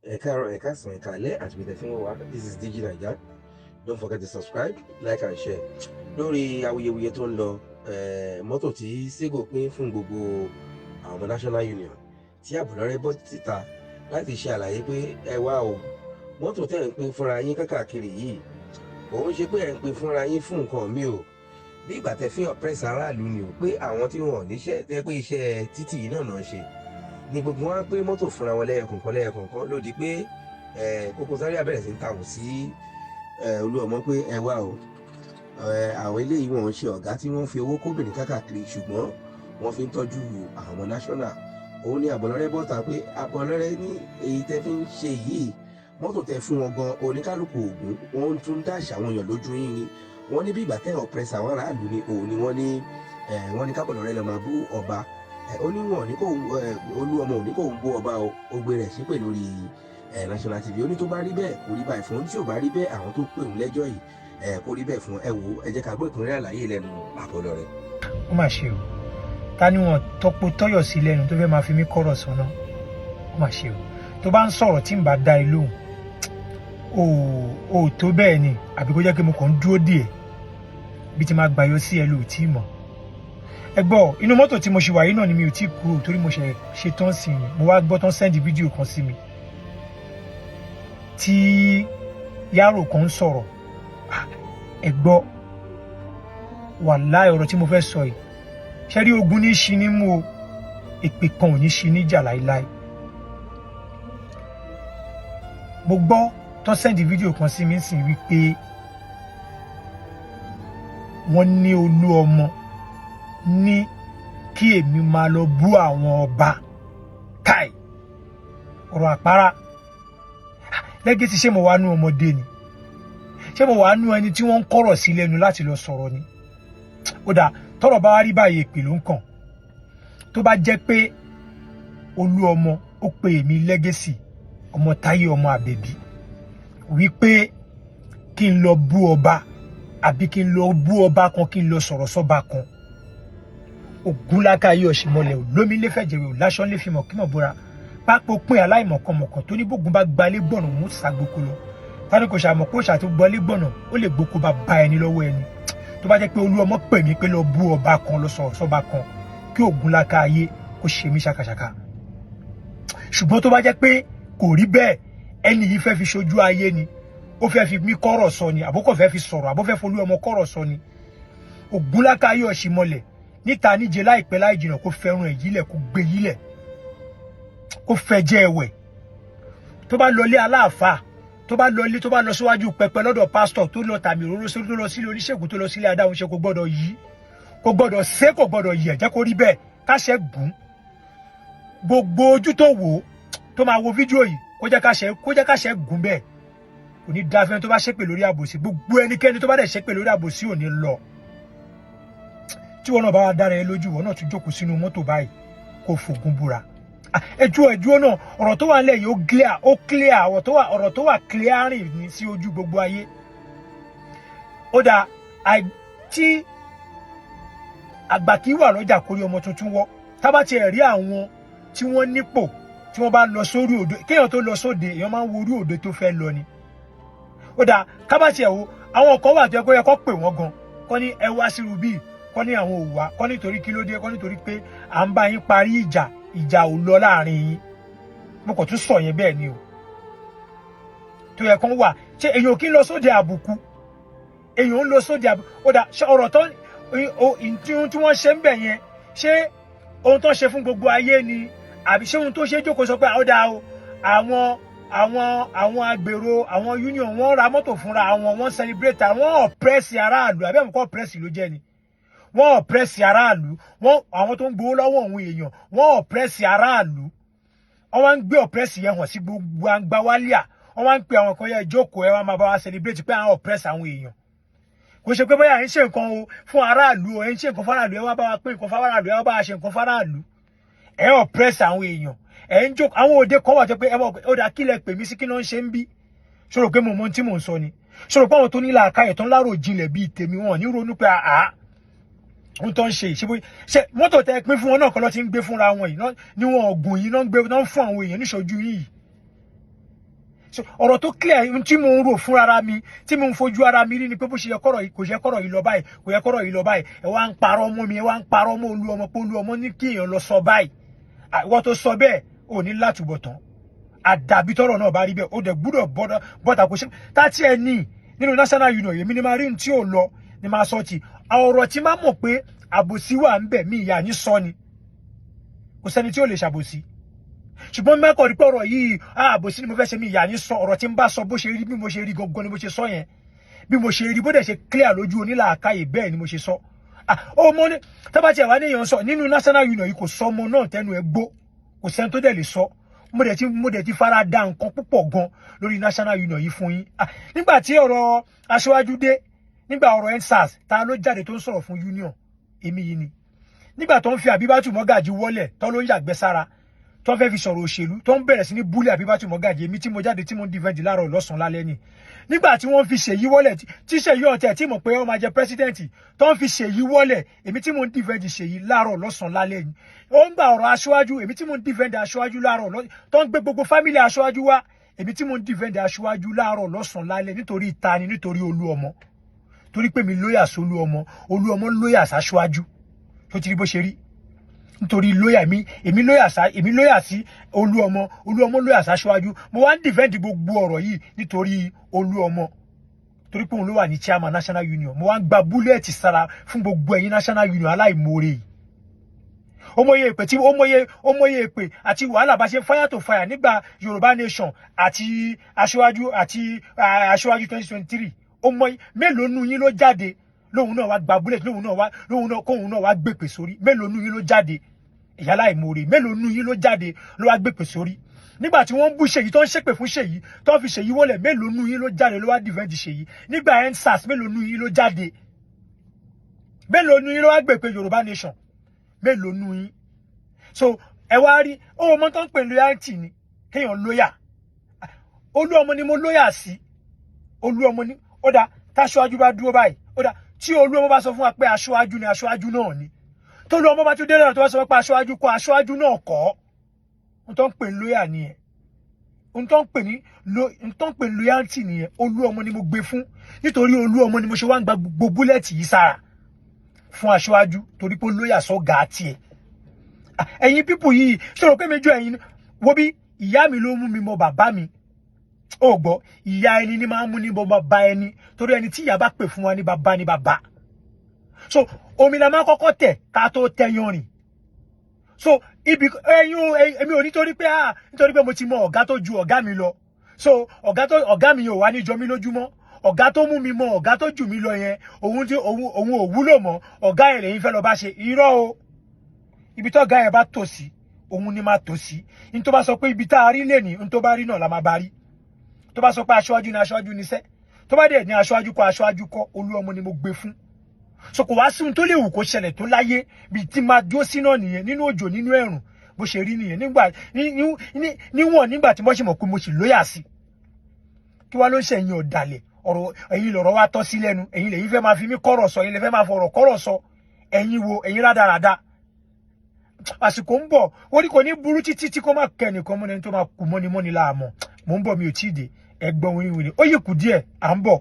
Ẹ káàárọ̀, ẹ káàsán, ẹ káalẹ́ àti bí tẹ́ fi ń wò wá. This is Digi Naija. Don't forget to subscribe, like and share. Lórí awuyewuye tó ń lọ, mọ́tò tí Sego pín fún gbogbo àwọn ọmọ National Union, tí Àbọ̀lọ́rẹ́ bọ́ síta láti ṣe àlàyé pé ẹ wá o, mọ́tò tẹ́ ń pín fúnra yín káàkiri yìí, òun ṣe pé ẹ̀ ń pín fúnra yín fún nǹkan mi o, bí ìgbà tẹ́ fi oppress aráàlú ni o, pé àwọn tí wọn ò níṣẹ́, tẹ́ pé iṣẹ́ títì yìí náà ṣe ni gbogbo wọn pé mọ́tò fúnra wọn lẹ́yọkọ̀ọ̀kan lẹ́yọkọ̀ọ̀kan, lòdì pé Koko Zaria bẹ̀rẹ̀ sí ń tàwọn sí Olúọmọ pé ẹ wá o, àwọn eléyìí wọn ń ṣe ọ̀gá tí wọ́n fi owó kóbìnrin káàkiri, ṣùgbọ́n wọ́n fi ń tọ́jú àwọn national. Òun ni Àbọ̀lọ́rẹ́ bọ́ta pé Àbọ̀lọ́rẹ́ ní èyí tẹ́ fi ń ṣe yìí, mọ́tò tẹ́ fún wọn gan, oníkálukú ògùn wọ́n tún dáṣà àwọn èèyàn lójú yín ni. Wọ́n ní bí ìgbà tẹ́ oppress àwọn aráàlú ni. Òun ni wọ́n ní wọ́n ní kábọ̀lọ́rẹ́ lọ máa bú ọba. Ó ní wọn ní kò Olúọmọ ò ní kò ń bú ọba o. Ó gbé rẹ̀ ṣépè lórí National TV. Ó ní tó bá rí bẹ́ẹ̀, kó rí báyìí fún, tí ò bá rí bẹ́ẹ̀, àwọn tó pè ń lẹ́jọ́ yìí, kó rí bẹ́ẹ̀ fún. Ẹ wò, ẹ jẹ́ ká gbọ́ ìkúnrẹ́ àlàyé lẹ́nu Àbọ̀lọ́rẹ́. Ó mà ṣe o. Ta ni wọn tọpo tọyọ sí lẹ́nu tó fẹ́ máa fi mí kọ́rọ̀ sọ́nà? Ó mà ṣe o. Tó bá ń sọ̀rọ̀ tí ń bá dá ẹ lóhùn, o ò tó bẹ́ẹ̀ ni, àbí kó jẹ́ pé mo kàn ń dúró díẹ̀ bí ti máa gbàyọ sí ẹ lò tí mọ̀. Ẹ gbọ́, inú mọ́tò tí mo ṣe wà yìí náà ni, mi ò tí kúrò torí mo ṣe ṣe tán sí i. Mo wá gbọ́ tán send fídíò kan sí mi tí yàrá kan ń sọ̀rọ̀. Ẹ gbọ́, wàláì, ọ̀rọ̀ tí mo fẹ́ sọ yìí, ṣe rí ogun ní ṣi ní mú o, èpè kan ò ní ṣi níjà láéláé. Mo gbọ́ tó send fídíò kan sí mi sì wípé wọ́n ní Olú ọmọ ní kí èmi máa lọ bú àwọn ọba. Káì, ọ̀rọ̀ àpárá Legacy. Ṣé mo wá nú ọmọdé ni? Ṣé mo wá nú ẹni tí wọ́n ń kọ̀rọ̀ sí lẹ́nu láti lọ sọ̀rọ̀ ni? Ó dà, tọ́rọ̀ bá wá rí báyìí, èpè ló ń kàn. Tó bá jẹ́ pé Olú ọmọ ó pe èmi Legacy, ọmọ Táyé, ọmọ Àbẹ̀bí, wípé kí n lọ bú ọba, àbí kí n lọ bú ọba kan, kí n lọ sọ̀rọ̀ sọ́ba kan, Ògúnláka yìí ọ̀sìnmọ̀lẹ̀ ò lómi lé fẹ̀jẹ̀rẹ̀ ò láṣọ lé fìmọ̀ kí mọ̀ bóra pápó pín aláìmọ̀kànmọ̀kàn tó ní bógun bá gbalé gbọ̀nà mú sàgbóko lọ. Tani kò ṣàmọ̀ kó ṣàtó gbalé gbọ̀nà, ó lè gboko bá ba ẹni lọ́wọ́ ẹni. Tó bá jẹ́ pé Olú ọmọ pè mí pé lọ bú ọba kan, lọ sọ̀rọ̀ sọ́ba kan, kí Ògúnláka ayé kó ṣe mí ṣàkàṣàkà. Ṣùgbọ́n tó bá jẹ́ pé kò rí bẹ́ẹ̀, ẹni yìí fẹ́ fi ṣojú ayé ni, ó fẹ́ fi mí kọ́rọ̀ sọ ni, àbókò fẹ́ fi sọ̀rọ̀, àbó fẹ́ folú ọmọ kọ́rọ̀ sọ ni, Ògúnláka ayé ọ̀ṣìmọlẹ̀ níta níje láìpẹ́ láì jìnnà, kó fẹ́ràn ẹ̀ yílẹ̀, kó gbé yílẹ̀, kó fẹ́ jẹ́ ẹ̀wẹ̀. Tó bá lọlé aláàfáà, tó bá lọlé, tó bá lọ síwájú pẹpẹ lọ́dọ̀ pásítọ̀, tó lọ tàmì òróró sórí, tó lọ sílé oníṣègùn, tó lọ sílé adáhùn ṣe, kò gbọ́dọ̀ yí, kò gbọ́dọ̀ ṣe, kò gbọ́dọ̀ yẹ̀. Jẹ́ kó rí bẹ́ẹ̀, káṣẹ́ gùn. Gbogbo ojú tó wò ó, tó máa wo fídíò yìí, kó jẹ́ káṣẹ́ gùn bẹ́ẹ̀. Kò ní dáfẹ́ tó bá ṣépè lórí àbòsí. Gbogbo ẹnikẹ́ni tó bá dẹ̀ ṣépè lórí àbòsí ò ní lọ. Tí wọn náà bá wá dára ẹ lójú, wọn náà tún jókòó sínú mọ́tò báyìí, kó fògùn búra. Ẹjú ẹjú náà, ọ̀rọ̀ tó wà nílẹ̀ yìí, ó clear, ó clear. Ọ̀rọ̀ tó wà clearing ní sí ojú gbogbo ayé. Ó dà tí àgbà kì í wà lọ́jà kórí ọmọ tuntun wọ́. Tábà tiẹ̀ rí àwọn tí wọ́n nípò tí wọ́n bá lọ sórí òde, kéèyàn tó lọ sóde, èèyàn máa ń wo orí òde tó fẹ́ lọ ni. Ó dà, kábà tiẹ̀ wo àwọn kan wà tó yẹ kó yẹ kó pè wọ́n gan, kọ́ ní ẹ wá sírú bíi, kọ́ ní àwọn ò wá, kọ́ nítorí kí ló dé, kọ́ nítorí pé à ń bá yín parí ìjà, ìjà ò lọ láàrin yín. Mo kàn tún sọ yẹn bẹ́ẹ̀ ni o. Tó yẹ kán wà, ṣé èèyàn kí ń lọ sóde àbùkù? Èèyàn ń lọ sóde àbùkù. Ó dà, ṣé ọ̀rọ̀ tó tí wọ́n ṣe ń bẹ̀ yẹn, ṣé ohun tó ṣe fún gbogbo ayé ni, àbí ṣé ohun tó ṣe jókòó sọ pé ó dáa o, àwọn agbèrò, àwọn union, wọ́n ra mọ́tò fúnra àwọn, wọ́n celebrate, àwọn oppress aráàlú, àbí àwọn kọ́ oppress ló jẹ́ ni? Wọ́n oppress aráàlú, wọ́n àwọn tó ń gbowó lọ́wọ́ òun èèyàn, wọ́n oppress aráàlú, wọ́n wá ń gbé oppress yẹn hàn sí gbogbo àgbà wálíà. Wọ́n wá ń pe àwọn kan yẹn jókòó, ẹ wá máa bá wa celebrate pé àwọn oppress àwọn èèyàn. Kò ṣe pé bóyá ẹ̀ ń ṣe nǹkan o fún aráàlú o, ẹ̀ ń ṣe nǹkan fáráàlú, ẹ wá bá wa pé nǹkan fáráàlú, ẹ wá bá wa ṣe nǹkan fáráàlú. Ẹ oppress àwọn èèyàn, ẹ ń jókòó. Àwọn òde kan wà tó pé ẹ mọ̀, ó dà, kílẹ̀ pè mí sí, kí ló ń ṣe ń bí? Ṣòro pé mo mọ ohun tí mò ń sọ ni? Ṣòro pé àwọn tó ní làákàyè, tó ń lárò jinlẹ̀ bíi tèmi, wọn ò ní ronú pé àá ohun tó ń ṣe ìṣe bóyá ṣe mọ́tò tẹ pín fún wọn náà kọ́ ló ti ń gbé fúnra wọn yìí ní wọn ọ̀gùn yìí náà ń gbé náà ń fún àwọn èèyàn níṣojú yìí. So ọ̀rọ̀ tó clear tí mo ń rò fún ara mi, tí mo ń fojú ara mi rí ni pé bó ṣe yẹ kọ́rọ̀ yìí, kò yẹ kọ́rọ̀ yìí lọ báyìí, kò yẹ kọ́rọ̀ yìí lọ báyìí. Ẹ wá ń parọ́ mọ́ mi, ẹ wá ń parọ́ mọ́ Olú Ọmọ pé Olú Ọmọ ní kí èèyàn lọ sọ báyìí. Ìwọ tó sọ bẹ́ẹ̀ ò ní látúbọ̀tán, àdàbí tọ́rọ̀ náà bá rí bẹ́ẹ̀. Ó dẹ̀ gbúdọ̀ bọ́ta kò ṣe tátí ẹ ní nínú national union. Èmi ni máa rí ohun tí ò lọ ni máa sọ ti ọ̀rọ̀ tí máa mọ̀ pé àbòsí wà ń bẹ̀ mí ìyá ní sọ ni. Kò sẹ́ni tí ò lè ṣàbòsí, ṣùgbọ́n mẹ́kọ̀ọ́ rí pé ọ̀rọ̀ yìí, àbòsí ni mo fẹ́ ṣe, mi ìyá ní sọ. Ọ̀rọ̀ tí ń bá sọ, bó ṣe rí, bí mo ṣe rí gangan ni mo ṣe sọ yẹn. Bí mo ṣe rí, bó dẹ̀ ṣe clear lójú onílàákàyè, bẹ́ẹ̀ ni mo ṣe sọ. Ó mọ ní tábàtì ẹ̀wá níyàn sọ nínú national union yìí, kò sọ ọmọ náà tẹnu ẹ gbó, kò sẹ́ni tó dẹ̀ lè sọ. Mo dẹ̀ ti fara da nǹkan púpọ̀ gan lórí national union yìí fún yín. Nígbà tí ọ̀rọ̀ aṣíwájú dé, nígbà ọ̀rọ̀ EndSARS, ta ló jáde tó ń sọ̀rọ̀ fún union? Èmi yìí ni. Nígbà tó ń fi Àbíbátù Mọ́gàjì wọlẹ̀, tó ló ń yàgbẹ́ sára, tó fẹ́ fi sọ̀rọ̀ òṣèlú, tó ń bẹ̀rẹ̀ sí ní bully Àbíbátù Mọ́gàjì, èmi tí mo jáde tí mo ń defend láàárọ̀, lọ́sàn-án, lálẹ́ ni. Nígbà tí wọ́n fi Ṣèyí wọlẹ̀, tí Ṣèyí ọ̀tẹ̀ tí mọ̀ pé ó máa jẹ president, tó ń fi Ṣèyí wọlẹ̀, èmi tí mo ń defend Ṣèyí láàárọ̀, lọ́sàn-án, lálẹ́ ni. Ó ń gba ọ̀rọ̀ aṣáájú, èmi tí mo ń defend aṣáájú láàárọ̀, tó ń gbé gbogbo family aṣáájú wá, èmi tí mo ń defend aṣáájú láàárọ̀, lọ́sàn-án, lálẹ́. Nítorí ìta ni? Nítorí Olú Ọmọ, torí pé mi loyal sólú ọmọ, Olú Ọmọ loyal sáṣáájú. Tó ti rí bó ṣe rí, nítorí loyal mi, èmi loyal sá, èmi loyal sí Olú Ọmọ, Olú Ọmọ loyal sáṣáájú. Mo wá ń defend gbogbo ọ̀rọ̀ yìí nítorí Olú Ọmọ, torí pé òun ló wà ní chairman national union. Mo wá ń gba bullet sára fún gbogbo ẹ̀yin national union aláìmoore yìí. Ọmọye èpè tí ọmọye, ọmọye èpè àti wàhálà bá ṣe fire to fire nígbà Yorùbá nation àti aṣáájú, àti aṣáájú 2023. Ọmọ mélòó nu yín ló jáde lóhun náà wá gba bullet, lóhun náà wá, lóhun náà kóhun náà wá gbèpè sórí? Mélòó nu yín ló jáde? Ìyá láìmoore, mélòó nu yín ló jáde ló wá gbèpè sórí nígbà tí wọ́n ń bú Ṣèyí, tó ń ṣépè fún Ṣèyí, tó ń fi Ṣèyí wọlé? Mélòó nu yín ló jáde ló wá defend Ṣèyí nígbà EndSARS? Mélòó nu yín ló jáde? Mélòó nu yín ló wá gbèpè Yorùbá nation? Mélòó nu yín? So ẹ wá rí owó mọ́ tó ń pè loyalty ni kéèyàn loyal. Olú Ọmọ ni mo loyal sí. Olú Ọmọ ni ó dá. Táṣíwájú bá dúró báyìí, ó dá. Tí Olú Ọmọ bá sọ fún wa pé aṣáájú ni, aṣáájú náà ni. Tólú Ọmọ bá tún dé náà, tó bá sọ pé aṣáájú kọ́, aṣáájú náà kọ́. Ohun tó ń pè ní loyal nìyẹn. Ohun tó ń pè ní loyalty nìyẹn. Olú Ọmọ ni mo gbé fún. Nítorí Olú Ọmọ ni mo ṣe wá ń gba gbogbo bullet yìí sára fún aṣáájú, torí pé loyal sọ́gà tiẹ̀. Ẹ̀yin people yìí ṣòro pé mi jọ ẹ̀yin wo bí ìyá mi ló mú mi mọ bàbá mi. Ó gbọ́, ìyá ẹni ní máa ń mú ní bọ́ bàbá ẹni, torí ẹni tí ìyá bá pè fún wa ní bàbá ní bàbá. So omi la máa kọ́kọ́ tẹ̀ ká tó tẹ yanrìn. So ibi ẹ̀yin, èmi ò nítorí pé, ah, nítorí pé mo ti mọ ọ̀gá tó ju ọ̀gá mi lọ, so ọ̀gá tó ọ̀gá mi yóò wá ní jọ mí lójúmọ́. Ọ̀gá tó mú mi mọ ọ̀gá tó jù mí lọ yẹn, òun tí òun ò wúlò mọ́, ọ̀gá ẹ̀ lẹ́yìn fẹ́ lọ bá ṣe. Irọ́ o. Ibi tó ọ̀gá yẹn bá tò sí, òun ni máa tò sí. Ní tó bá sọ pé ibi tá a rí lè ní, ní tó bá rí náà la máa bá rí. Tó bá sọ pé aṣáájú ni, aṣáájú ni sẹ́. Tó bá dẹ̀ ní aṣáájú kọ́, aṣáájú kọ́. Olú Ọmọ ni mo gbé fún. So kò wá sí ohun tó lè wù kó ṣẹlẹ̀ tó láyé, bí tí máa dúró sí náà nìyẹn, nínú òjò, nínú ẹ̀rùn. Bó ṣe rí nìyẹn nígbà níwọ̀n nígbà tí wọ́n ṣe mọ̀ pé mo sì loyal sí. Kí wá ló ń ṣe ẹ̀yin ọ̀dàlẹ̀? Ọ̀rọ̀ ẹ̀yin lọ̀rọ̀ wá tọ́ sí lẹ́nu. Ẹ̀yin lẹ́yìn fẹ́ máa fi mí kọ́rọ̀ sọ, ẹ̀yin lè fẹ́ máa fọ̀rọ̀ kọ́rọ̀ sọ. Ẹ̀yin wo, ẹ̀yin rádaràda. Àsìkò ń bọ̀, ó ní kò ní burú títí tí kò má kẹ́ nìkan mọ́ni tó máa kú mọ́ni mọ́ni láàmọ́. Mò ń bọ̀, mi ò tí ì dé. Ẹgbọ́n wíníwíní ó yìí kù díẹ̀, à ń bọ̀.